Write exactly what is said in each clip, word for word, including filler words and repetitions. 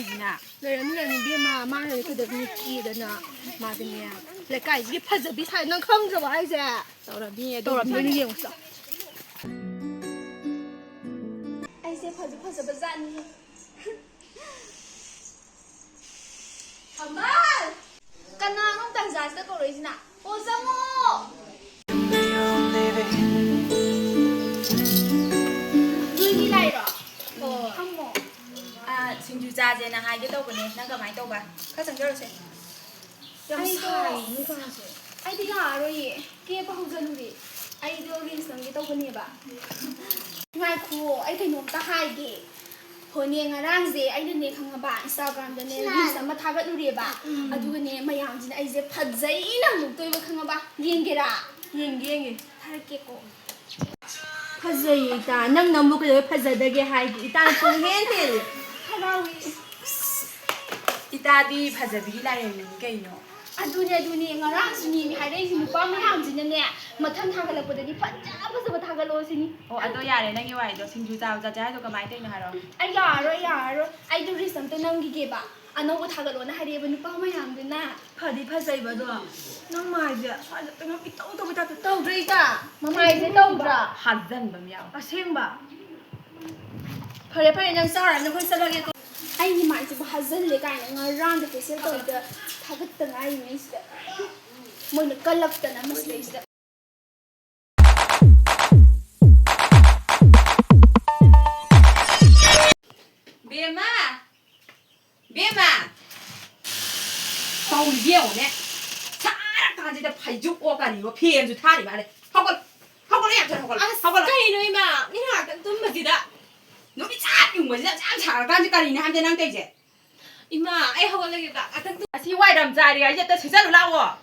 ꯂꯩꯔꯝꯅꯤ, ꯂꯩꯔꯝꯅꯤ ꯏꯕꯦꯝꯃ, ꯃꯥꯅꯅꯦ ꯀꯩꯗꯧꯕꯤ ꯀꯦꯗꯅ, ꯃꯥꯗꯤꯅꯦ ꯂꯩꯀꯥꯏꯁꯤꯒꯤ ꯐꯖꯕꯤ ꯁꯥꯏ, ꯅꯪ ꯈꯪꯗ꯭ꯔꯕꯣ ꯍꯥꯏꯁꯦ? ꯇꯧꯔꯝꯅꯤ ꯑꯗꯨ ꯇꯧꯔꯝꯗꯣꯏꯅꯤ, ꯌꯦꯡꯉꯨ ꯆꯣ꯫ ꯑꯩꯁꯦ ꯐꯁꯨ ꯐꯖꯕ ꯖꯥꯠꯅꯤ꯫ ꯊꯝꯕꯥꯜ! ꯀꯅꯥꯅꯣ ꯇꯟꯖꯥꯁꯤꯗ ꯀꯧꯔꯛꯏꯁꯤꯅ? ꯑꯣ, ꯆꯪꯉꯣ! ꯅꯣꯏꯒꯤ ꯂꯥꯛꯏꯔꯣ? ꯑꯣ꯫ ꯐꯝꯃꯣ꯫ ꯑꯥ, ꯁꯤꯡꯖꯨ ꯆꯥꯁꯦꯅ ꯍꯥꯏꯒꯦ ꯇꯧꯕꯅꯦ꯫ ꯅꯪ ꯀꯃꯥꯏꯅ ꯇꯧꯕ? ꯈꯔ ꯆꯪꯖꯔꯨꯁꯦ꯫ ꯌꯥꯝ ꯑꯩꯗꯣ ꯁꯥꯏ, ꯅꯣꯏ ꯀꯥꯁꯦ꯫ ꯑꯩꯗꯤ ꯌꯥꯔꯔꯣꯏꯌꯦ꯫ ꯀꯦꯕ ꯍꯧꯖꯤꯜꯂꯨꯔꯦ꯫ ꯑꯩꯗꯣ reels ꯅꯝꯒꯦ ꯇꯧꯕꯅꯦꯕ꯫ ꯉꯥꯏꯈꯨꯑꯣ, ꯑꯩ ꯀꯩꯅꯣꯝꯇ ꯍꯥꯏꯒꯦ꯫ ꯍꯣꯅꯦ, ꯉꯔꯥꯡꯁꯦ ꯑꯩꯅꯅꯦ ꯈꯪꯉꯕ, Instagram-ꯗꯅꯦ reels ꯑꯃ ꯊꯥꯒꯠꯂꯨꯔꯦꯕ꯫ ꯎꯝ꯫ ꯑꯗꯨꯒꯅꯦ ꯃꯌꯥꯝꯁꯤꯅ ꯑꯩꯁꯦ ꯐꯖꯩꯅ ꯑꯃꯨꯛꯇꯣꯏꯕ ꯈꯪꯉꯕ꯫ ꯌꯦꯡꯒꯦꯔꯥ? ꯌꯦꯡꯒꯦ, ꯌꯦꯡꯒꯦ꯫ ꯊꯥꯔꯛꯀꯦꯀꯣ꯫ ꯐꯖꯩꯌꯦ ꯏꯇꯥ꯫ ꯅꯪ ꯅꯪꯕꯨ ꯀꯩꯗꯧꯕꯩ ꯐꯖꯗꯒꯦ ꯍꯥꯏꯒꯦ? ꯏꯇꯥꯅ ꯄꯨꯡꯍꯦꯟ ꯍꯦꯜꯂꯤ꯫ ꯍꯔꯥꯎꯏ꯫ ꯏꯇꯥꯗꯤ ꯐꯖꯕꯤꯒꯤ ꯂꯥꯏꯔꯦꯝꯕꯤꯅꯤ ꯀꯩꯅꯣ꯫ ꯑꯗꯨꯅꯦ, ꯑꯗꯨꯅꯦ꯫ ꯉꯔꯥꯡꯁꯨꯅꯦꯃꯤ ꯍꯥꯏꯔꯛꯏꯁꯦ ꯅꯨꯄꯥ ꯃꯌꯥꯝꯁꯤꯅꯅꯦ, ꯃꯊꯪ ꯊꯥꯒꯠꯂꯛꯄꯗꯗꯤ ꯐꯖ ꯐꯖꯕ ꯊꯥꯒꯠꯂꯛꯑꯣ ꯁꯤꯅꯤ꯫ ꯑꯣ, ꯑꯗꯣ ꯌꯥꯔꯦ, ꯅꯪꯒꯤ ꯋꯥꯔꯤꯗꯣ꯫ ꯁꯤꯡꯖꯨ ꯆꯥꯕ ꯆꯠꯁꯦ ꯍꯥꯏꯗꯣ ꯀꯃꯥꯏꯅ ꯇꯧꯔꯤꯅꯣ ꯍꯥꯏꯔꯣ꯫ ꯑꯩ ꯌꯥꯔꯔꯣꯏ, ꯌꯥꯔꯔꯣꯏ꯫ ꯑꯩꯗꯣ reels ꯑꯝꯇ ꯅꯝꯈꯤꯒꯦꯕ꯫ ꯑꯅꯧꯕ ꯊꯥꯒꯠꯂꯣꯅ ꯍꯥꯏꯔꯛꯑꯦꯕ ꯅꯨꯄꯥ ꯃꯌꯥꯝꯗꯨꯅ꯫ ꯐꯗꯤ ꯐꯖꯩꯕ ꯑꯗꯣ꯫ ꯅꯪ ꯃꯥꯏꯁꯦ ꯁ꯭ꯋꯥꯏꯗ ꯀꯩꯅꯣꯝ ꯏꯇꯧ ꯇꯧꯕꯩ ꯇꯥꯏꯞꯇ ꯇꯧꯗ꯭ꯔꯥ ꯏꯇꯥ? ꯃꯃꯥꯏꯁꯦ ꯇꯧꯗ꯭ꯔꯥ? ꯍꯥꯖꯟꯕ ꯑꯃ ꯌꯥꯎꯋꯦ꯫ ꯑꯁꯦꯡꯕ? ꯐꯔꯦ, ꯐꯔꯦ, ꯅꯪ ꯆꯥꯔꯅꯨ, ꯑꯩꯈꯣꯏ ꯆꯠꯂꯒꯦꯀꯣ꯫ ꯑꯩꯒꯤ ꯃꯥꯏꯁꯤꯕꯨ ꯍꯥꯖꯜꯂꯦ ꯀꯥꯏꯅ ꯉꯔꯥꯡꯗ facial ꯇꯧꯔꯤꯗ ꯊꯥꯒꯠꯇ ꯉꯥꯏꯔꯤꯉꯩꯁꯤꯗ ꯃꯣꯏꯅ ꯀꯜꯂꯛꯇꯅ ꯃꯁꯤꯗꯩꯁꯤꯗ꯫ ꯕꯦꯝꯃ! ꯕꯦꯝꯃ! ꯇꯧꯔꯤꯁꯦ ꯌꯦꯡꯉꯨꯅꯦ꯫ ꯁꯥꯔꯀꯥꯟꯁꯤꯗ ꯐꯩꯖꯨꯞ ꯑꯣ ꯀꯔꯤꯑꯣ ꯐꯦꯟꯁꯨ ꯊꯥꯔꯤ ꯃꯥꯜꯂꯦ꯫ ꯍꯧꯒꯠ-, ꯍꯧꯒꯠꯂꯣ, ꯌꯥꯝ ꯊꯨꯅ ꯍꯧꯒꯠꯂꯣ꯫ ꯑꯁ, ꯍꯧꯒꯠꯂꯣ꯫ ꯀꯩꯅꯣ ꯏꯃꯥ? ꯃꯤ ꯉꯥꯏꯍꯥꯛꯇꯪ ꯇꯨꯝꯕꯁꯤꯗ꯫ ꯅꯨꯃꯤꯠ ꯆꯞ ꯌꯨꯡꯕꯁꯤꯗ ꯌꯥꯝ ꯁꯥꯔꯀꯥꯟꯁꯤ ꯀꯔꯤꯅꯣ ꯍꯥꯏꯕꯗꯤ ꯅꯪ ꯇꯧꯔꯤꯁꯦ? ꯏꯃꯥ, ꯑꯩ ꯍꯧꯒꯠꯂꯒꯦꯕ꯫ ꯉꯥꯛꯇꯪ ꯇꯨꯝ- ꯑꯁꯤ ꯋꯥꯏꯔꯝ ꯆꯥꯏꯔꯤ ꯍꯥꯏꯁꯦ ꯑꯝꯇ ꯁꯤꯠꯆꯜꯂꯨ ꯂꯥꯛꯑꯣ꯫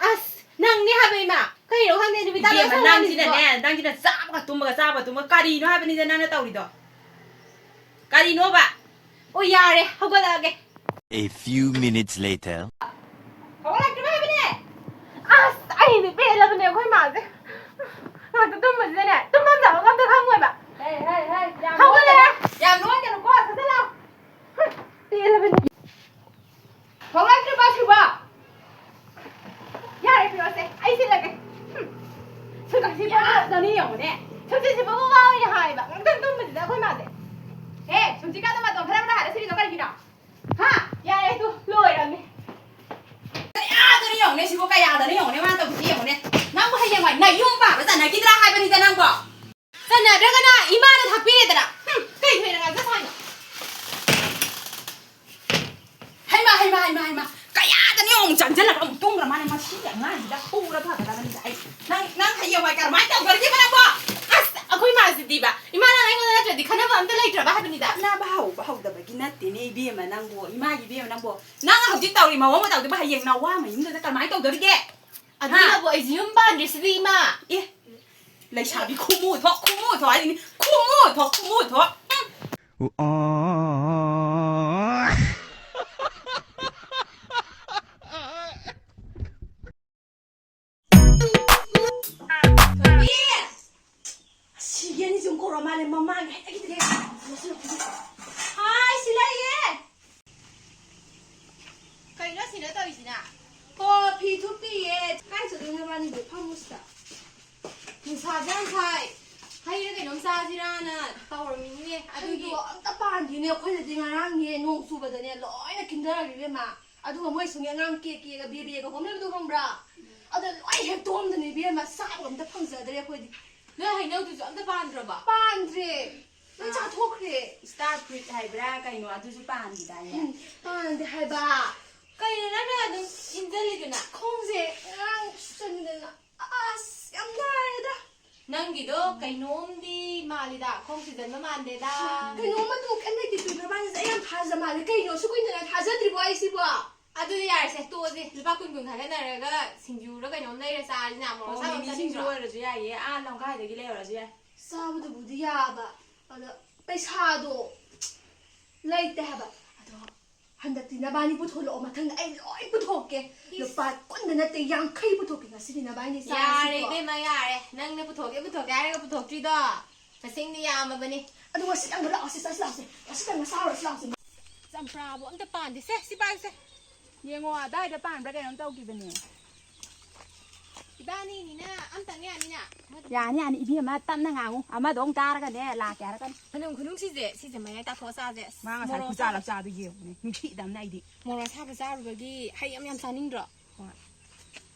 ꯑꯁ, ꯅꯪꯅꯦ ꯍꯥꯏꯕ ꯏꯃꯥ꯫ ꯀꯩꯅꯣ ꯈꯪꯗꯦ, ꯅꯨꯃꯤꯠ ꯇꯥꯕ ꯏꯕꯦꯝꯃ, ꯁꯪ ꯅꯪꯁꯤꯅꯅꯦ, ꯋꯥꯠꯂꯤꯁꯤꯕꯣ꯫ ꯅꯪꯁꯤꯅ ꯆꯥꯕꯒ ꯇꯨꯝꯕꯒ, ꯆꯥꯕꯒ ꯇꯨꯝꯕꯒ꯫ ꯀꯔꯤꯅꯣ ꯍꯥꯏꯕꯅꯤꯗ ꯅꯪꯅ ꯇꯧꯔꯤꯗꯣ? ꯀꯔꯤꯅꯣꯕ? ꯑꯣ, ꯌꯥꯔꯦ, ꯍꯧꯒꯠꯂꯛꯑꯒꯦ꯫ A few minutes later. ꯍꯧꯒꯠꯂꯛꯇ꯭ꯔꯤꯕ ꯍꯥꯏꯕꯅꯦ? ꯑꯁ, ꯑꯩꯗꯤ ꯄꯦꯜꯂꯕꯅꯦ ꯑꯩꯈꯣꯏ ꯃꯥꯁꯦ꯫ ꯉꯥꯛꯇ ꯇꯨꯝꯕꯁꯤꯗꯅꯦ, ꯇꯨꯝꯐꯝ ꯆꯥꯐꯝ ꯑꯝꯇ ꯈꯪꯉꯣꯏꯕ꯫ ꯍꯦ, ꯍꯦ, ꯍꯦ, ꯌꯥꯝ ꯍꯧꯒꯠꯂꯛꯑꯦ꯫ ꯅꯣꯏꯒꯅꯨ-, ꯌꯥꯝ ꯅꯣꯏꯒꯅꯨꯀꯣ, ꯁꯠ ꯁꯠ ꯂꯥꯎ꯫ ꯍꯥꯏꯃ, ꯍꯥꯏꯃ, ꯀꯌꯥꯗꯅꯤ ꯑꯃꯨꯛ ꯆꯪꯁꯤꯜꯂꯒ ꯑꯃꯨꯛ ꯇꯨꯝꯈ꯭ꯔ ꯃꯥꯅꯦ꯫ ꯃꯁꯤꯒꯤ ꯑꯉꯥꯡꯁꯤꯗ ꯐꯨꯔ ꯐꯒꯗꯕꯅꯤꯗ ꯑꯩ꯫ ꯅꯪ, ꯅꯪ ꯍꯌꯦꯡꯋꯥꯏ ꯀꯔꯝꯍꯥꯏꯅ ꯇꯧꯗꯣꯔꯤꯒꯦꯕ ꯅꯪꯕꯣ? ꯑꯁ, ꯑꯩꯈꯣꯏ ꯃꯥꯁꯤꯗꯤꯕ, ꯏꯃꯥ ꯅꯪ ꯑꯩꯉꯣꯟꯗ ꯅꯠꯇ꯭ꯔꯗꯤ ꯈꯟꯅꯕ ꯑꯝꯇ ꯂꯩꯇ꯭ꯔꯕ ꯍꯥꯏꯕꯅꯤꯗ꯫ ꯈꯠꯅꯕ ꯍꯧꯕ ꯍꯧꯗꯕꯒꯤ ꯅꯠꯇꯦꯅꯦ ꯏꯕꯦꯝꯃ ꯅꯪꯕꯣ, ꯏꯃꯥꯒꯤ ꯏꯕꯦꯝꯃ ꯅꯪꯕꯣ꯫ ꯅꯪ ꯍꯧꯖꯤꯛ ꯇꯧꯔꯤ ꯃꯑꯣꯡ ꯃꯇꯧꯗꯨꯕꯨ ꯍꯌꯦꯡ ꯅꯋꯥ ꯃꯌꯨꯝꯗꯨꯗ ꯀꯔꯝꯍꯥꯏꯅ ꯇꯧꯗꯣꯔꯤꯒꯦ? ꯑꯗꯨꯅꯕꯨ ꯍꯥ? ꯑꯩꯁꯦ ꯌꯨꯝ ꯄꯥꯟꯗ꯭ꯔꯤꯁꯤꯗꯤ, ꯏꯃꯥ꯫ ꯑꯦ, ꯂꯩꯁꯥꯕꯤ ꯈꯨꯃꯨ ꯊꯣꯛ, ꯈꯨꯃꯨ ꯊꯣꯛ ꯍꯥꯏꯁꯤꯅꯤ꯫ ꯈꯨꯃꯨ ꯊꯣꯛ, ꯈꯨꯃꯨ ꯊꯣꯛ꯫ ꯎꯝ꯫ ꯊꯣꯏꯕꯤ! ꯁꯤꯒꯦꯅꯤ ꯁꯨꯝ ꯀꯧꯔ ꯃꯥꯜꯂꯦ, ꯃꯃꯥꯡꯒꯤ ꯍꯦꯛꯇ ꯈꯤꯇꯪ ꯍꯦꯛ ꯍꯥꯏ, ꯁꯤ ꯂꯩꯌꯦ꯫ ꯀꯩꯅꯣ ꯁꯤꯅ ꯇꯧꯔꯤꯁꯤꯅ? ꯑꯣ, ꯐꯤ ꯊꯨꯞꯄꯤꯌꯦ꯫ ꯀꯥꯏ ꯆꯠꯇꯣꯏꯅꯣ ꯅꯕꯥꯅꯤꯕꯨ? ꯐꯝꯃꯨ ꯁꯤꯗ꯫ ꯅꯨꯡꯁꯥꯁꯦ ꯌꯥꯝ ꯁꯥꯏ꯫ ꯍꯩꯔ ꯀꯩꯅꯣꯝ ꯆꯥꯁꯤꯔꯥꯅ ꯇꯧꯔꯝꯃꯤꯅꯤꯅꯦ꯫ ꯑꯗꯨꯒꯤ ꯍꯩꯗꯣ ꯑꯝꯇ ꯄꯥꯟꯗꯦꯅꯦ꯫ ꯑꯩꯈꯣꯏꯗꯗꯤ ꯉꯔꯥꯡꯅꯦ ꯅꯣꯡ ꯆꯨꯕꯗꯅꯦ ꯂꯣꯏꯅ ꯀꯤꯟꯊꯔꯛꯏ ꯏꯕꯦꯝꯃ꯫ ꯑꯗꯨꯒ ꯃꯣꯏ ꯁꯣꯝꯒꯤ ꯑꯉꯥꯡ ꯀꯦ ꯀꯦꯒ ꯕꯦꯕꯦꯒ ꯍꯣꯝꯂꯤꯕꯗꯣ ꯈꯪꯕ꯭ꯔꯥ? ꯑꯗ ꯂꯣꯏ ꯍꯦꯛꯇꯣꯝꯗꯅꯦ ꯏꯕꯦꯝꯃ, ꯆꯥꯕ ꯑꯝꯇ ꯐꯪꯖꯗ꯭ꯔꯦ ꯑꯩꯈꯣꯏꯗꯤ꯫ ꯅꯣꯏ ꯍꯩꯅꯧꯗꯨꯁꯨ ꯑꯝꯇ ꯄꯥꯟꯗ꯭ꯔꯕꯣ? ꯄꯥꯟꯗ꯭ꯔꯦ꯫ ꯂꯣꯏ ꯑꯥ꯫ ꯆꯥꯊꯣꯛꯈ꯭ꯔꯦ꯫ Star fruit ꯍꯥꯏꯕ꯭ꯔꯥ ꯀꯩꯅꯣ, ꯑꯗꯨꯁꯨ ꯄꯥꯟꯈꯤꯗꯥꯏꯅꯦ? ꯎꯝ, ꯄꯥꯟꯗꯦ ꯍꯥꯏꯕ꯫ ꯀꯩꯅꯣ ꯅꯪꯅ ꯑꯗꯨꯝ ꯏꯟꯖꯜꯂꯤꯗꯨꯅ? ꯈꯣꯡꯁꯦ ꯉꯔꯥꯡ ꯁꯨꯆꯟꯗꯅ꯫ ꯑꯁ, ꯌꯥꯝ ꯅꯥꯔꯦꯗ꯫ ꯅꯪꯒꯤꯗꯣ ꯀꯩꯅꯣꯝꯗꯤ ꯃꯥꯜꯂꯤꯗ, ꯈꯣꯡ ꯁꯨꯖꯟꯕ ꯃꯥꯟꯗꯦꯗ꯫ ꯀꯩꯅꯣꯝ ꯑꯗꯨ ꯀꯩꯝ ꯂꯩꯇꯦ, ꯇꯨꯏ ꯅꯕꯥꯅꯤꯁꯦ ꯑꯩ ꯌꯥꯝ ꯊꯥꯖ ꯃꯥꯜꯂꯦ꯫ ꯀꯩꯅꯣ ꯑꯁꯨꯛ ꯀꯨꯏꯅ ꯊꯥꯖꯗ꯭ꯔꯤꯕꯣ ꯑꯩꯁꯤꯕꯣ? ꯑꯗꯨꯗꯤ ꯌꯥꯔꯦꯁꯦ, ꯇꯣꯛꯑꯁꯤ꯫ ꯂꯨꯄꯥ ꯀꯨꯟ ꯀꯨꯟ ꯈꯥꯏꯒꯠꯅꯔꯒ ꯁꯤꯡꯖꯨꯔ ꯀꯩꯅꯣꯝ ꯂꯩꯔ ꯆꯥꯔꯁꯤꯅ, ꯃꯣꯔꯣꯛ ꯑꯣ, ꯑꯁꯥꯕ ꯑꯃ ꯃꯤꯃꯤ ꯁꯤꯡꯖꯨ ꯆꯥꯅꯤꯡꯗ꯭ꯔꯣ? ꯑꯣꯏꯔꯁꯨ ꯌꯥꯏꯌꯦ, ꯑꯥ ꯂꯝꯈꯥꯏꯗꯒꯤ ꯂꯩꯔꯨꯔꯁꯨ ꯌꯥꯏ꯫ ꯆꯥꯕꯗꯨꯕꯨꯗꯤ ꯌꯥꯕ, ꯑꯗꯣ ꯄꯩꯁꯥꯗꯣ ꯂꯩꯇꯦ ꯍꯥꯏꯕ꯫ ꯑꯗꯣ ꯍꯟꯗꯛꯇꯤ ꯅꯕꯥꯅꯤ ꯄꯨꯊꯣꯛꯂꯛꯑꯣ, ꯃꯊꯪꯗ ꯑꯩ ꯂꯣꯏ ꯄꯨꯊꯣꯛꯀꯦ꯫ ꯏꯁ꯫ ꯂꯨꯄꯥ ꯀꯨꯟꯗ ꯅꯠꯇꯦ, ꯌꯥꯡꯈꯩ ꯄꯨꯊꯣꯛꯀꯦ ꯉꯁꯤꯗꯤ ꯅꯕꯥꯅꯤ ꯆꯥꯔꯁꯤꯀꯣ꯫ ꯌꯥꯔꯦ ꯏꯕꯦꯝꯃ, ꯌꯥꯔꯦ꯫ ꯅꯪꯅ ꯄꯨꯊꯣꯛꯀꯦ ꯄꯨꯊꯣꯛꯀꯦ ꯍꯥꯏꯔꯒ ꯄꯨꯊꯣꯛꯇ꯭ꯔꯤꯗꯣ ꯃꯁꯤꯡꯗꯤ ꯌꯥꯝꯃꯕꯅꯤ꯫ ꯑꯗꯣ ꯉꯁꯤꯇꯪꯒ ꯂꯥꯛꯑꯣꯁꯦ, ꯆꯠꯁꯤ ꯂꯥꯛꯑꯣꯁꯦ, ꯉꯁꯤꯇꯪꯒ ꯆꯥꯔꯨꯔꯁꯤ ꯂꯥꯛꯑꯣꯁꯦ꯫ ꯆꯝꯄ꯭ꯔꯥꯕꯨ ꯑꯝꯇ ꯄꯥꯟꯗꯦ꯫ ꯁꯦ, ꯁꯤ ꯄꯥꯏꯌꯨꯁꯦ꯫ ꯌꯦꯡꯉꯣ, ꯑꯗꯥꯏꯗ ꯄꯥꯟꯕ꯭ꯔꯥ ꯀꯩꯅꯣꯝ ꯇꯧꯈꯤꯕꯅꯦ꯫ ꯏꯕꯥꯅꯤꯅꯤꯅ ꯑꯝꯇꯪ ꯌꯥꯅꯤꯅ꯫ ꯌꯥꯅꯤ, ꯌꯥꯅꯤ, ꯏꯕꯦꯝꯃ, ꯇꯞꯅ ꯉꯥꯡꯉꯨ꯫ ꯑꯃꯗꯣ ꯑꯃꯨꯛ ꯇꯥꯔꯒꯅꯦ, ꯂꯥꯛꯀꯦ ꯍꯥꯏꯔꯛꯀꯅꯤ꯫ ꯈꯨꯅꯨꯡ, ꯈꯨꯅꯨꯡꯁꯤꯁꯦ, ꯁꯤꯁꯦ ꯃꯌꯥꯏ ꯇꯥꯊꯣꯛꯑ ꯆꯥꯁꯦ꯫ ꯑꯁ, ꯃꯥ ꯉꯁꯥꯏ ꯃꯣꯔꯣꯛ ꯈꯨꯆꯥ ꯑꯁꯥꯕ, ꯂꯛꯆꯥꯗꯣ ꯌꯦꯡꯉꯨꯅꯦ, ꯅꯨꯡꯁꯤꯗꯝꯅ ꯑꯩꯗꯤ꯫ ꯃꯣꯔꯣꯛ ꯑꯁꯥꯕ ꯆꯥꯔꯨꯕꯒꯤ ꯍꯩ ꯌꯥꯝ ꯌꯥꯝ ꯆꯥꯅꯤꯡꯗ꯭ꯔꯣ? ꯍꯣꯏ꯫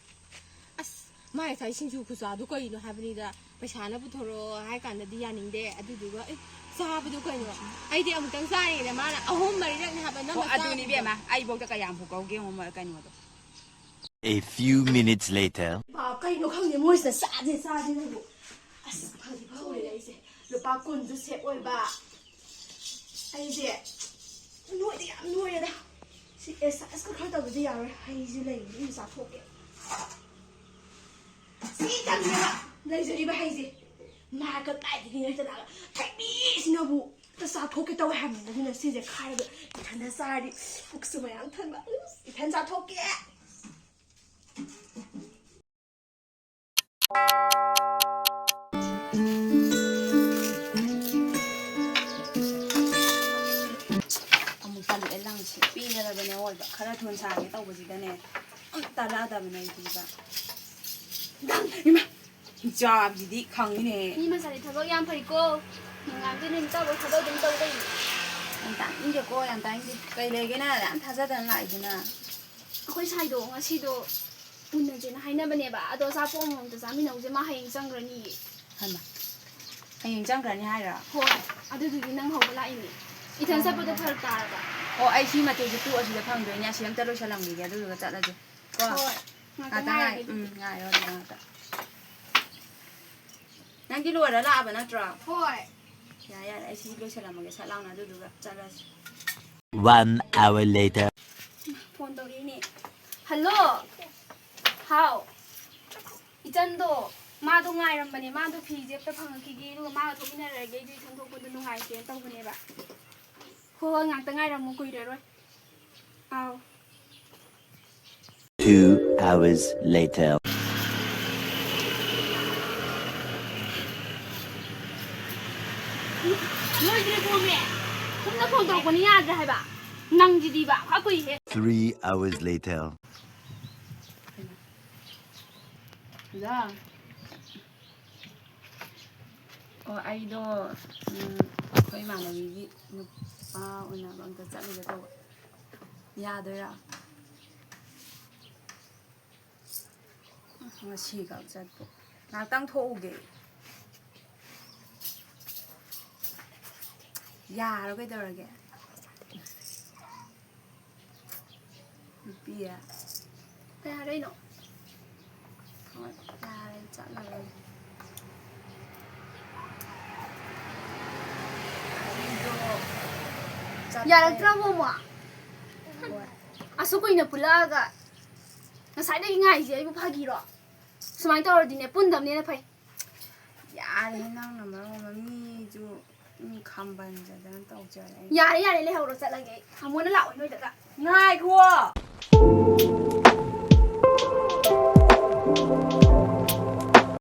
ꯑꯁ, ꯃꯥ ꯉꯁꯥꯏ ꯁꯤꯡꯖꯨ ꯈꯨꯆꯥꯗꯣ ꯀꯩꯅꯣ ꯍꯥꯏꯕꯅꯤꯗ, ꯄꯩꯁꯥꯅ ꯄꯨꯊꯣꯔꯛꯑꯣ ꯍꯥꯏ ꯀꯥꯟꯗꯗꯤ ꯌꯥꯅꯤꯡꯗꯦ, ꯑꯗꯨꯗꯨꯒ, ꯑꯦ, ꯆꯥꯕꯗꯨ ꯀꯩꯅꯣ? ꯑꯩꯗꯤ ꯑꯃꯨꯛꯇꯪ ꯆꯥꯔꯤꯉꯩꯗ ꯃꯥꯅ ꯑꯍꯨꯝ ꯃꯔꯤꯔꯛꯅꯤ ꯍꯥꯏꯕ ꯅꯝꯃ ꯑꯣ, ꯑꯗꯨꯅꯤ ꯆꯥꯕꯗꯣ꯫ ꯏꯕꯦꯝꯃ, ꯑꯩꯕꯧꯗ ꯀꯌꯥꯝꯕꯨ ꯀꯧꯒꯦ ꯌꯦꯡꯉꯣ, ꯃ-, ꯀꯩꯅꯣꯗꯣ꯫ A few minutes later. ꯏꯃꯥ, ꯀꯩꯅꯣ ꯈꯪꯗꯦ, ꯃꯣꯏꯁꯤꯗ ꯆꯥꯁꯦ, ꯆꯥꯁꯦ ꯅꯪꯕꯨ꯫ ꯑꯁ, ꯐꯗꯤ ꯐꯍꯧꯔꯦ ꯑꯩꯁꯦ꯫ ꯂꯨꯄꯥ ꯀꯨꯟꯁꯨ save ꯑꯣꯏꯕ꯫ ꯑꯩꯁꯦ ꯅꯣꯏꯗꯤ ꯌꯥꯝ ꯅꯣꯏꯔꯦꯗ꯫ ꯁꯤ exerciseꯀ ꯈꯔ ꯇꯧꯗꯗꯤ ꯌꯥꯔꯣꯏ꯫ ꯍꯩꯁꯦ ꯂꯩꯕꯅꯤ, ꯑꯗꯨꯝ ꯆꯥꯊꯣꯛꯀꯦ꯫ ꯁꯤ ꯇꯝꯅꯦꯕ ꯂꯩꯖꯔꯤꯕ ꯍꯩꯁꯦ꯫ ꯃꯥ ꯀꯗꯥꯏꯗꯒꯤꯅꯣ ꯍꯦꯛꯇ ꯂꯥꯛꯑꯒ, "ꯍꯩꯕꯤꯁꯤꯅꯕꯨ ꯑꯝꯇ ꯆꯥꯊꯣꯛꯀꯦ ꯇꯧꯋꯦ" ꯍꯥꯏꯕꯅꯤ꯫ ꯑꯗꯨꯅ ꯁꯤꯁꯦ ꯈꯥꯏꯔꯒ ꯏꯊꯟꯗ ꯆꯥꯔꯗꯤ ꯄꯨꯛꯁꯨ ꯃꯌꯥꯝ ꯊꯟꯕ꯫ ꯏꯊꯟ ꯆꯥꯊꯣꯛꯀꯦ꯫ ꯑꯃꯨꯛ ꯇꯜꯂꯛꯑꯦ, ꯂꯪꯁꯤ ꯄꯤꯔꯕꯅꯦ ꯑꯋꯣꯏꯕ꯫ ꯈꯔ ꯊꯨꯅ ꯁꯥꯒꯦ ꯇꯧꯕꯁꯤꯗꯅꯦ, ꯑꯝ ꯇꯥꯔꯛꯑꯗꯕꯅꯦ ꯑꯩꯗꯤꯕ꯫ ꯏꯃꯥ! ꯍꯤꯡꯆꯥꯕꯤꯁꯤꯗꯤ ꯈꯪꯉꯤꯅꯦ꯫ ꯃꯤ ꯃꯆꯥꯗꯤ ꯊꯕꯛ ꯌꯥꯝ ꯐꯩꯀꯣ꯫ ꯅꯨꯡꯉꯥꯏꯕꯗꯤ ꯅꯨꯃꯤꯠ ꯇꯥꯕꯧ ꯊꯕꯛ ꯑꯗꯨꯝ ꯇꯧ ꯂꯩ꯫ ꯌꯥꯝ ꯇꯥꯅꯤꯡꯗꯦꯀꯣ, ꯌꯥꯝ ꯇꯥꯅꯤꯡꯗꯦ꯫ ꯀꯩ ꯂꯩꯒꯦꯅ ꯌꯥꯝ ꯊꯥꯖꯗꯅ ꯂꯥꯛꯏꯗꯨꯅ? ꯑꯩꯈꯣꯏ ꯁꯥꯏꯗꯣ ꯉꯁꯤꯗꯣ ꯎꯅꯁꯦꯅ ꯍꯥꯏꯅꯕꯅꯦꯕ꯫ ꯑꯗꯣ ꯑꯆꯥꯄꯣꯠ ꯑꯃꯃꯝꯇ ꯆꯥꯃꯤꯟꯅꯧꯁꯦ, ꯃꯥ ꯍꯌꯦꯡ ꯆꯪꯈ꯭ꯔꯅꯤ꯫ ꯍꯩꯃꯥ, ꯍꯌꯦꯡ ꯆꯪꯈ꯭ꯔꯅꯤ ꯍꯥꯏꯔꯣ? ꯍꯣꯏ, ꯑꯗꯨꯗꯨꯒꯤ ꯅꯪ ꯍꯧꯕ ꯂꯥꯛꯏꯅꯦ꯫ ꯏꯊꯟ ꯆꯠꯄꯗꯣ ꯐꯔꯛ ꯇꯥꯔꯕ꯫ ꯑꯣ, ꯑꯩ ꯁꯤ ꯃꯇꯦꯛꯁꯦ ꯇꯣꯛꯑꯁꯤꯗ ꯐꯪꯗꯣꯏꯅꯦ꯫ ꯑꯁꯤ ꯑꯝꯇ ꯂꯣꯏꯁꯜꯂꯝꯈꯤꯒꯦ, ꯑꯗꯨꯗꯨꯒ ꯆꯠꯂꯁꯦ꯫ ꯀꯣ? ꯍꯣꯏ, ꯉꯥꯛꯇ ꯉꯥꯛꯇ ꯉꯥꯏ-, ꯉꯥꯏꯔꯒꯦ ꯑꯗꯨꯗꯤ꯫ ꯎꯝ, ꯉꯥꯏꯔꯣ ꯑꯗꯨꯗ ꯉꯥꯛꯇ꯫ ꯅꯪꯗꯤ ꯂꯣꯏꯔ ꯂꯥꯛꯑꯕ ꯅꯠꯇ꯭ꯔꯣ? ꯍꯣꯏ꯫ ꯌꯥꯔꯦ, ꯌꯥꯔꯦ, ꯑꯩ ꯁꯤ ꯂꯣꯏꯁꯜꯂꯝꯃꯒꯦ ꯁꯠ ꯂꯥꯎꯅ, ꯑꯗꯨꯗꯨꯒ ꯆꯠꯂꯁꯤ꯫ One hour later. ꯐꯣꯟ ꯇꯧꯔꯛꯏꯅꯦ꯫ ꯍꯜꯂꯣ꯫ ꯍꯥꯎ꯫ ꯏꯆꯟꯗꯣ, ꯃꯥꯗꯣ ꯉꯥꯏꯔꯝꯕꯅꯦ꯫ ꯃꯥꯗꯣ ꯐꯤꯁꯦ ꯑꯝꯇ ꯐꯪꯉꯛꯈꯤꯒꯦ, ꯑꯗꯨꯒ ꯃꯥꯒ ꯊꯣꯛꯃꯤꯟꯅꯔꯒꯦ, ꯑꯩꯁꯨ ꯏꯊꯟ ꯊꯣꯛꯄꯗꯣ ꯅꯨꯡꯉꯥꯏꯇꯦꯅ ꯇꯧꯕꯅꯦꯕ꯫ ꯍꯣꯏ, ꯍꯣꯏ, ꯉꯥꯛꯇ ꯉꯥꯏꯔꯝꯃꯣ, ꯀꯨꯏꯔꯔꯣꯏ꯫ ꯑꯥꯎ꯫ Two hours later. ꯂꯣꯏꯗ꯭ꯔꯤꯕꯣꯃꯦ? ꯁꯣꯝꯗ ꯐꯣꯟ ꯇꯧꯔꯛꯄꯅꯤ ꯌꯥꯗ꯭ꯔꯦ ꯍꯥꯏꯕ꯫ ꯅꯪꯁꯤꯗꯤꯕ, ꯈꯔ ꯀꯨꯏꯍꯦ꯫ Three hours later. ꯍꯜꯂꯣ꯫ ꯑꯣ, ꯑꯩꯗꯣ, ꯎꯝ, ꯑꯩꯈꯣꯏ ꯏꯃꯥꯟꯅꯕꯤꯒꯤ ꯅꯨꯄꯥ ꯎꯅꯕ ꯑꯝꯇ ꯆꯠꯂꯨꯒꯦ ꯇꯧꯕ꯫ ꯌꯥꯗꯣꯏꯔꯥ? ꯉꯁꯤꯈꯛ ꯆꯠꯄ꯫ ꯉꯥꯏꯍꯥꯛꯇꯪ ꯊꯣꯛꯎꯒꯦ꯫ ꯌꯥꯔꯣ ꯀꯩꯗꯧꯔꯒꯦ? ꯅꯨꯄꯤ꯫ ꯀꯩ ꯍꯥꯏꯔꯛꯏꯅꯣ? ꯍꯣꯏ, ꯌꯥꯔꯦ, ꯆꯠꯂꯔꯣꯏ꯫ ꯑꯩꯗꯣ ꯆꯠꯄ ꯌꯥꯔꯛꯇ꯭ꯔꯕꯣ ꯑꯃꯨꯛ? ꯍꯣꯏ꯫ ꯑꯁꯨꯛ ꯀꯨꯏꯅ ꯄꯨꯜꯂꯛꯑꯒ ꯉꯁꯥꯏꯗꯒꯤ ꯉꯥꯏꯔꯤꯁꯦ ꯑꯩꯕꯨ ꯐꯥꯒꯤꯔꯣ? ꯁꯨꯃꯥꯏꯅ ꯇꯧꯔꯗꯤꯅꯦ, ꯄꯨꯟꯗꯕꯅ ꯍꯦꯟꯅ ꯐꯩ꯫ ꯌꯥꯔꯦ, ꯅꯪꯅ ꯃꯔꯣꯟ ꯑꯃ ꯃꯤꯁꯨ ꯃꯤ ꯈꯥꯝꯕꯟꯖꯗꯅ ꯇꯧꯖꯔꯦ꯫ ꯌꯥꯔꯦ, ꯌꯥꯔꯦ, ꯂꯩꯍꯧꯔꯣ, ꯆꯠꯂꯒꯦ ꯑꯩ꯫ ꯇꯥꯃꯣꯅ ꯂꯥꯛꯑꯣꯏ ꯅꯣꯏꯗꯒ꯫ ꯉꯥꯏꯈꯣ!